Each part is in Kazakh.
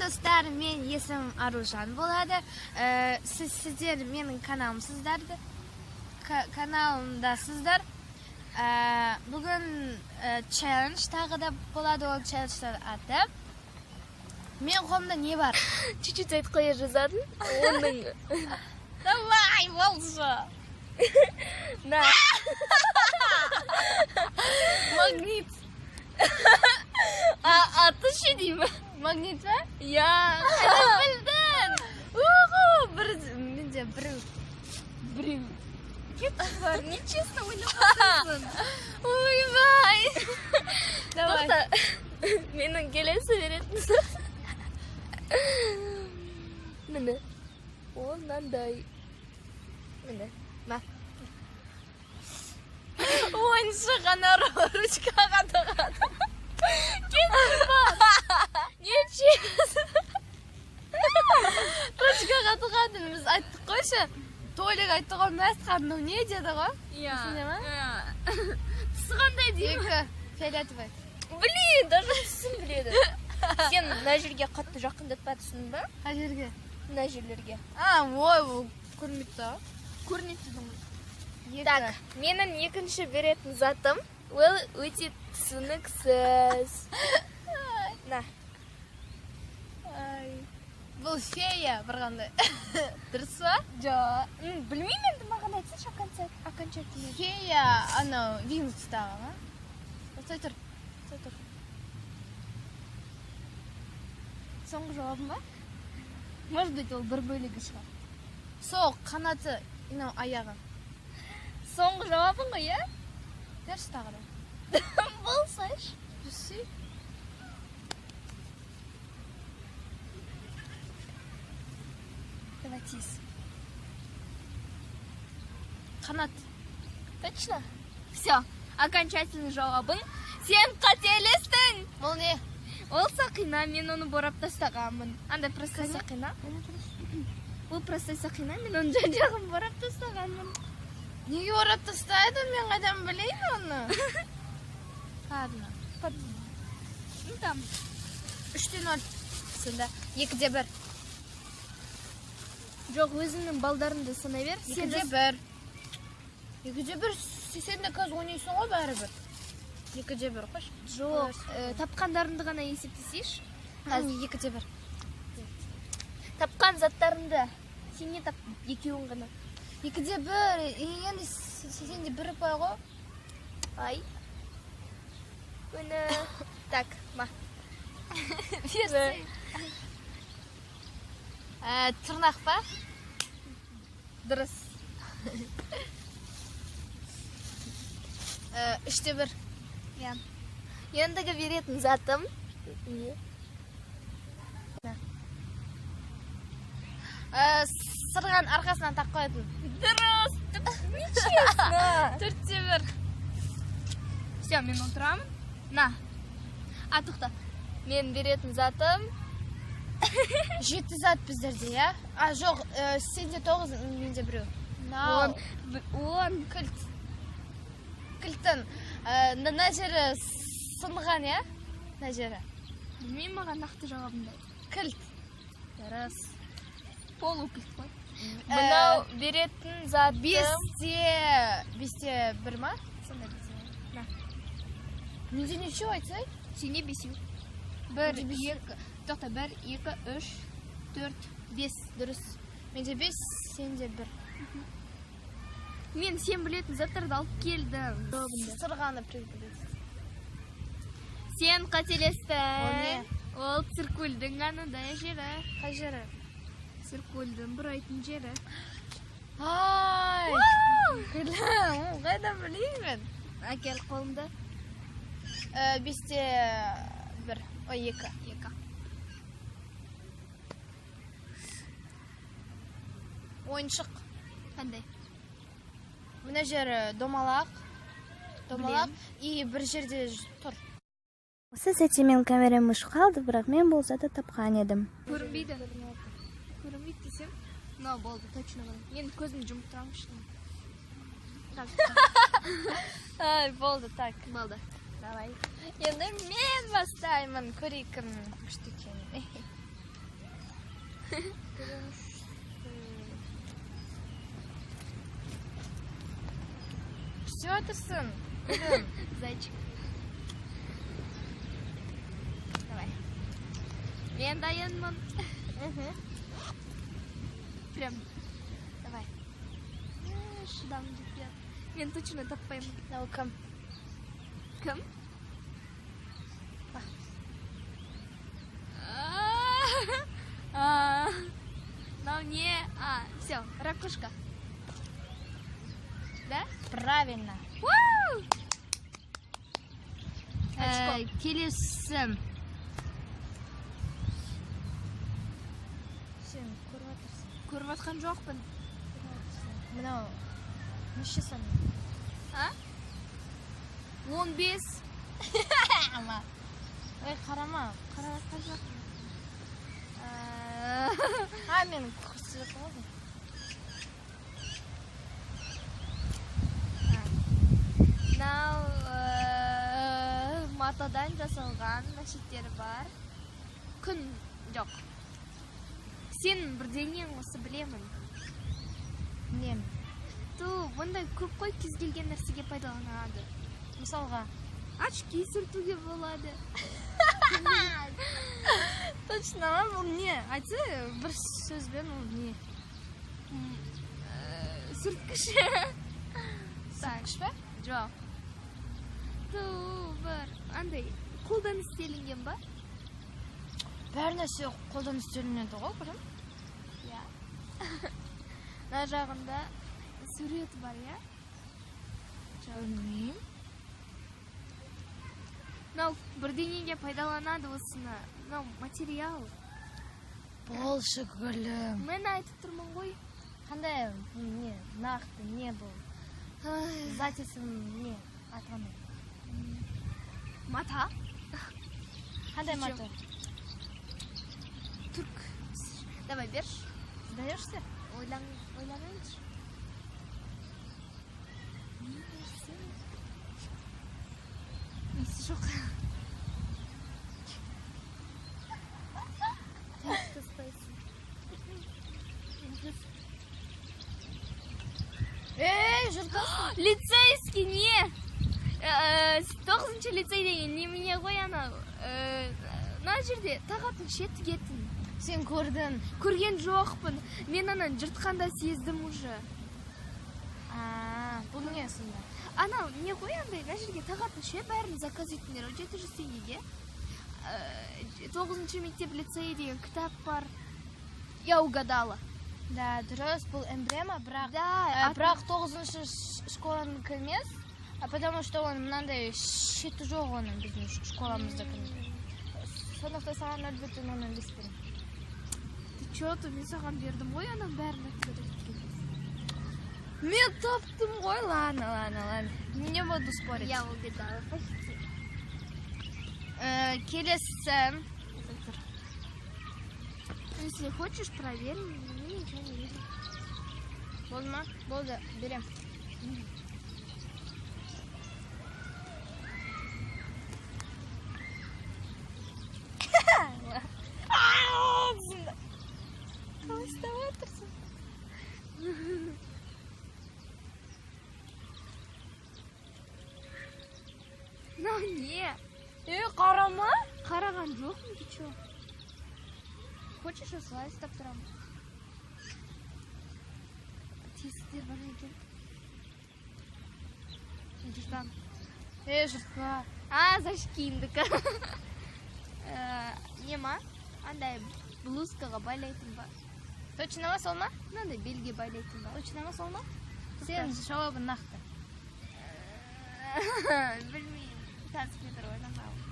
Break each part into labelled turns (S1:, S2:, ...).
S1: Достар, мен есімім Аружан болады. Сіздер менің каналымсыздар. Каналымдасыздар. Бүгін челлендж тағы да болады, ол челленджтің аты. Мен қолымда не бар?
S2: Чуть-чуть айтып қоя жазадың. Оның.
S1: Давай, болшы.
S2: На.
S1: Магнит.
S2: Аты ше деймін.
S1: Магнит па?
S2: Иә.
S1: Қайдан білдің? Уху, бір менде біреу.
S2: Біреу. Кетші бар, нечестно ойнап отырсың.
S1: Ойбай. Давай.
S2: Тоқта. Менің келесі беретін зат. Міне. Ол мынандай. Міне. Мә.
S1: Ойыншық ана ручкаға тығады.
S2: Кетші бар. Нечестно.
S1: Ручкаға тығады. Біз айттық қойшы. Толик айтты ғой, мәсқан мынау не деді ғой?
S2: Иә.
S1: Есіңде ма?
S2: Иә. Түсі қандай деймін?
S1: Екі. Фиолетовый.
S2: Блин, даже түсін біледі. Сен мына жерге қатты жақындатпа, түсіндің ба?
S1: Қай жерге?
S2: Мына жерлерге.
S1: А, ой, ол көрінбейді да.
S2: Көрінеді дедің ғой.
S1: Екі.
S2: Так, менің екінші беретін затым ол өте түсініксіз. На.
S1: Ай. Бұл фея бір қандай. Дұрыс па?
S2: Жоқ. Білмеймін енді, маған айтсайшы окончательно.
S1: Фея анау Винкстағы ма? Осылай тұр. Осылай тұр.
S2: Соңғы жауабым ба? Может быть, ол бір бөлігі шығар.
S1: Сол қанаты, мынау аяғы.
S2: Соңғы жауабың ғой, иә?
S1: Берші тағы да.
S2: Болсайшы.
S1: Жүрсей.
S2: Давай тез.
S1: Қанат.
S2: Точно? Все, окончательный жауабың. Сен қателестің.
S1: Бұл не?
S2: Ол сақина, мен оны борап тастағанмын. Андай простой сақина. Бұл простой сақина, мен оның жан жағын борап тастағанмын.
S1: Неге орап тастайды? Мен қайдан білейін оны? Ладно.
S2: Ну там.
S1: 3-0. Сонда 2-1.
S2: Жоқ, өзіңнің балдарыңды санай бер. Сен
S1: 2-1. 2-1. Сен де қазір ойнайсың ғой бәрібір. 2-1 қойшы.
S2: Жоқ, тапқандарыңды ғана есептесейші.
S1: Қазір 2-1.
S2: Тапқан заттарыңды. Сен не таптың? Екеуін ғана.
S1: 2-1. Енді сен де бір ұпай ғой.
S2: Ай. Міне. Так, ма.
S1: Берсей. Тырнақ па?
S2: Дұрыс.
S1: 3-1.
S2: Иә. Ендігі беретін затым. Не?
S1: Сырған арқасынан тақ қоятын.
S2: Дұрыс. Нечестно.
S1: 4-1.
S2: Все, мен отырамын. На. А, тоқта. Мен беретін затым.
S1: 7 зат біздерде, иә? А, жоқ, сенде 9, менде біреу.
S2: Он. Он.
S1: Кілт. Кілттің. Мына жері сынған, иә? Мына жері.
S2: Білмеймін, маған нақты жауабымды айт.
S1: Кілт.
S2: Дұрыс. Полукілт қой. Мынау беретін затым.
S1: 5-1 ма?
S2: Сонда бесеу. На.
S1: Менде нешеу айтсай?
S2: Сенде бесеу. 1, 2, тоқта, 1, 2, 3, 4, 5.
S1: Дұрыс. Менде 5, сенде 1.
S2: Мен сен білетін заттарды алып келдім.
S1: Сырғаны приколист.
S2: Сен қателестің.
S1: Ол не?
S2: Ол циркульдің анадай жері.
S1: Қай жері?
S2: Циркульдің бұрайтын жері.
S1: Ай! Күлім, қайдан білейін мен?
S2: Әкел қолымды.
S1: 5-1. Ой, 2.
S2: 2.
S1: Ойыншық.
S2: Қандай?
S1: Мына жері домалақ. Домалақ. И бір жерде тұр.
S3: Осы сәтте менің камерам өшіп қалды, бірақ мен бұл затты тапқан едім.
S2: Көрінбейді. Көрінбейді десем, мынау болды, точно көрінді. Мен көзімді жұмып тұрамын кішкене. Так.
S1: Ай, болды, так.
S2: Болды.
S1: Давай. Енді мен бастаймын. Көрейік кім күшті екенін. Все отырсың.
S2: Зайчик. Давай. Мен дайынмын. Прям. Давай. Шыдам жетпей. Мен точно таппаймын.
S1: Мынау кім?
S2: Кім? Мынау не? А, все, ракушка. Да?
S1: Правильно.
S2: Вау! Очко.
S1: Келесі. Сен көріп отырсың.
S2: Көріп жатқан жоқпын.
S1: Мынау неше сан?
S2: А? 15.
S1: Ама. Ой, қарама.
S2: Қарап жатқан жоқпын.
S1: А, мен көрсетіп жатырмын ғой.
S2: Мынау матадан жасалған мәшеттері бар. Күн жоқ. Сен бірдеңең осы білемін.
S1: Нем?
S2: Ту, бұндай көп қой, кез келген нәрсеге пайдаланады.
S1: Мысалға?
S2: Очки сүртуге болады.
S1: Точно ма? Бұл не? Айтсы, бір сөзбен ол не?
S2: Сүрткіш.
S1: Сүрткіш пе?
S2: Жоқ. Ту, бір андай қолдан істелінген ба?
S1: Бәр нәрсе қолдан істелінеді ғой, білем.
S2: Иә. Мына жағында сурет бар, иә?
S1: Білмеймін.
S2: Мынау бірдеңеге пайдаланады осыны. Мынау материал.
S1: Болшы, гүлім.
S2: Мен айтып тұрмын ғой.
S1: Қандай не, нақты не бұл? Зат есім не? Аты қандай?
S2: Мата.
S1: Қандай мата?
S2: Түрк. Давай, берші.
S1: Сдаешься?
S2: Ойланайыншы. Несі жоқ. Тастайсың.
S1: Ей, жыртасың.
S2: Лицейский не? 9-шы лицей деген немене ғой анау? Мына жерде тағатын ше, тігетін.
S1: Сен көрдің.
S2: Көрген жоқпын. Мен ананы жыртқанда сездім уже.
S1: Бұл не сонда?
S2: Анау не ғой андай, мына жерге тағатын ше, бәрін заказ еттіңдер ғой 700 теңгеге. 9-шы мектеп лицей деген кітап бар. Я угадала.
S1: Да, дұрыс, бұл эмблема, бірақ
S2: Да,
S1: бірақ 9-шы школанікі емес, потому что оның мынандай шеті жоқ оның біздің школамыздікі. Сондықтан саған 0,05 беремін.
S2: Ты чё, то мен саған бердім ғой, ананың бәрін айтып кеткен.
S1: Мен таптым ғой, ладно, ладно, ладно. Не буду спорить.
S2: Я угадала почти.
S1: Келесі.
S2: Если хочешь, проверь, мне ничего не видно.
S1: Болды ма? Болды, берем. Қалай ұстап отырсың?
S2: Мынау не?
S1: Қарама?
S2: Қараған жоқпын, ты чё? Хочешь, осылай ұстап тұрамын? Тесіктер бар екен. Жыртам.
S1: Жыртпа.
S2: А, зашкиндікі. Не ма? Андай блузкаға байлайтын ба?
S1: Точно ма, сол ма?
S2: Мынандай белге байлайтын ба?
S1: Точно ма, сол ма? Сен жауабың нақты.
S2: Білмеймін. Қазір мен бір ойланамын.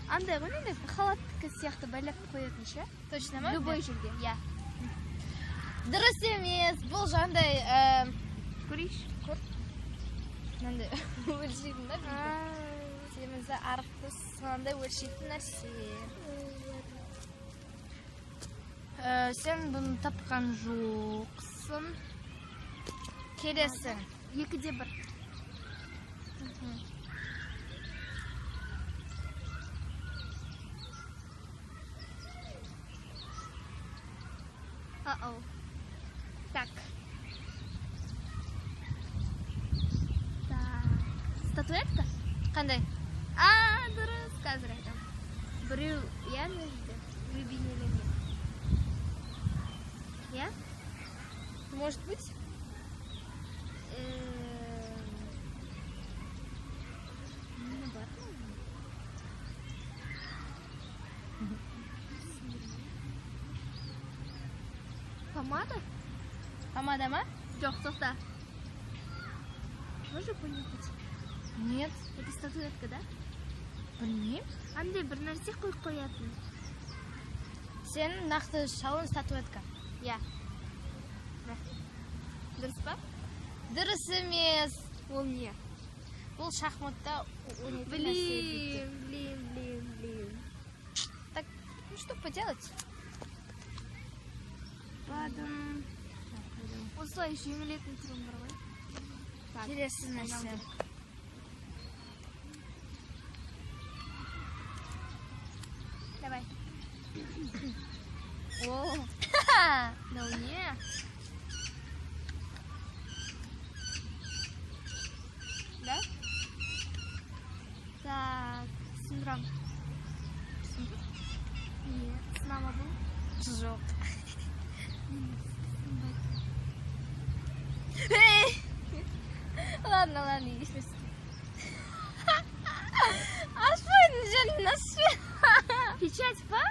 S2: Андай ғой, мынандай халаттікі сияқты байлап қоятын ше?
S1: Точно ма?
S2: Любой жерге, иә.
S1: Дұрыс емес. Бұл жаңағыдай,
S2: Көрейінші.
S1: Көр. Мынандай өлшейтін да, семізі арықты сондай өлшейтін нәрсе. Сен бұны тапқан жоқсың. Келесі.
S2: 2-1. Uh-oh. Так. Так. Статуэтка?
S1: Қандай?
S2: А, дұрыс, қазір айтамын. Біреу, иә, мына жерде. Біреу бейнеленген. Иә?
S1: Может быть?
S2: Не бар ма? Помада?
S1: Помада ма?
S2: Жоқ, тоқта. Можно понюхать?
S1: Нет.
S2: Это статуэтка, да?
S1: Білмеймін.
S2: Андай бір нәрсе қойып қоятын.
S1: Сенің нақты шауын статуэтка.
S2: Иә. Дұрыс па?
S1: Дұрыс емес.
S2: Ол не?
S1: Бұл шахматта ойнайтын нәрсе дейді.
S2: Блин, блин, блин, блин.
S1: Так, ну что поделать? Ладно.
S2: Осылай жеңілетін түрім бар ғой. Так,
S1: Келесі нәрсе.
S2: Давай. О, мынау не? Да? Так, сындырам. Не, сына ма бұл?
S1: Жоқ. Эй! Ладно, ладно, ешнәрсе. Ашпайтын жерін ашпай.
S2: Печать па?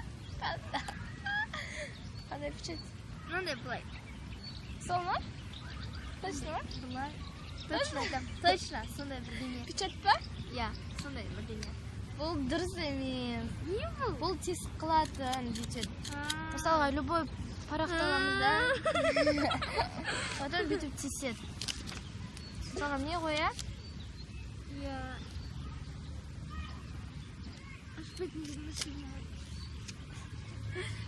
S1: Қандай печать?
S2: Мынандай былай.
S1: Сол ма? Точно ма?
S2: Былай. Точно айтамын. Точно, сондай бірдеңе.
S1: Печать па?
S2: Иә, сондай бірдеңе.
S1: Бұл дұрыс емес.
S2: Не бұл?
S1: Бұл тесік қылатын бүйтеді. Мысалға, любой парақты аламыз да. Потом бүйтіп теседі. Мысалға, не ғой, иә?
S2: Иә. Ашпайтын жерін ашпай.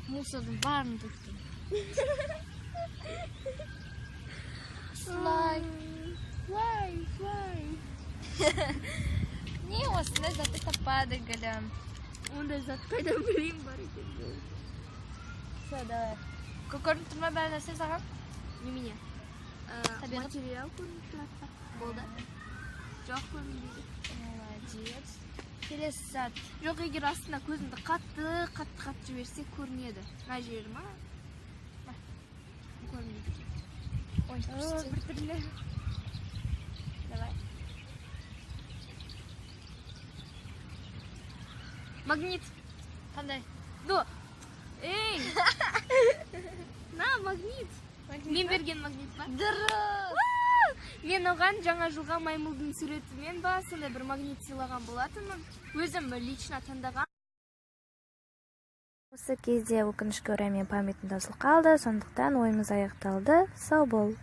S1: Мусордың барын төктім. Слайд.
S2: Флай, флай.
S1: Не осындай затты таппады, Гүлім.
S2: Ондай зат қайдан білейін бар екен.
S1: Все, давай. Көрініп тұр ма бәрі нәрсе саған?
S2: Немене?
S1: Табиғат.
S2: Материал көрініп тұрады па? Болды. Жоқ, көрінбейді.
S1: Молодец. Келесі зат.
S2: Жоқ, егер астына көзімді қатты, қатты, қатты жіберсе көрінеді. Мына жері ма? Көрінбейді.
S1: Ой, прости.
S2: Біртүрлі.
S1: Давай.
S2: Магнит.
S1: Қандай?
S2: Ну, эй! На, магнит. Мен берген магнит па?
S1: Дұрыс.
S2: Мен оған жаңа жылға маймылдың суретімен ба, сондай бір магнит сыйлаған болатынмын. Өзім лично таңдаған.
S3: Осы кезде, өкінішке орай, менің памятім таусылып қалды, сондықтан ойымыз аяқталды. Сау бол.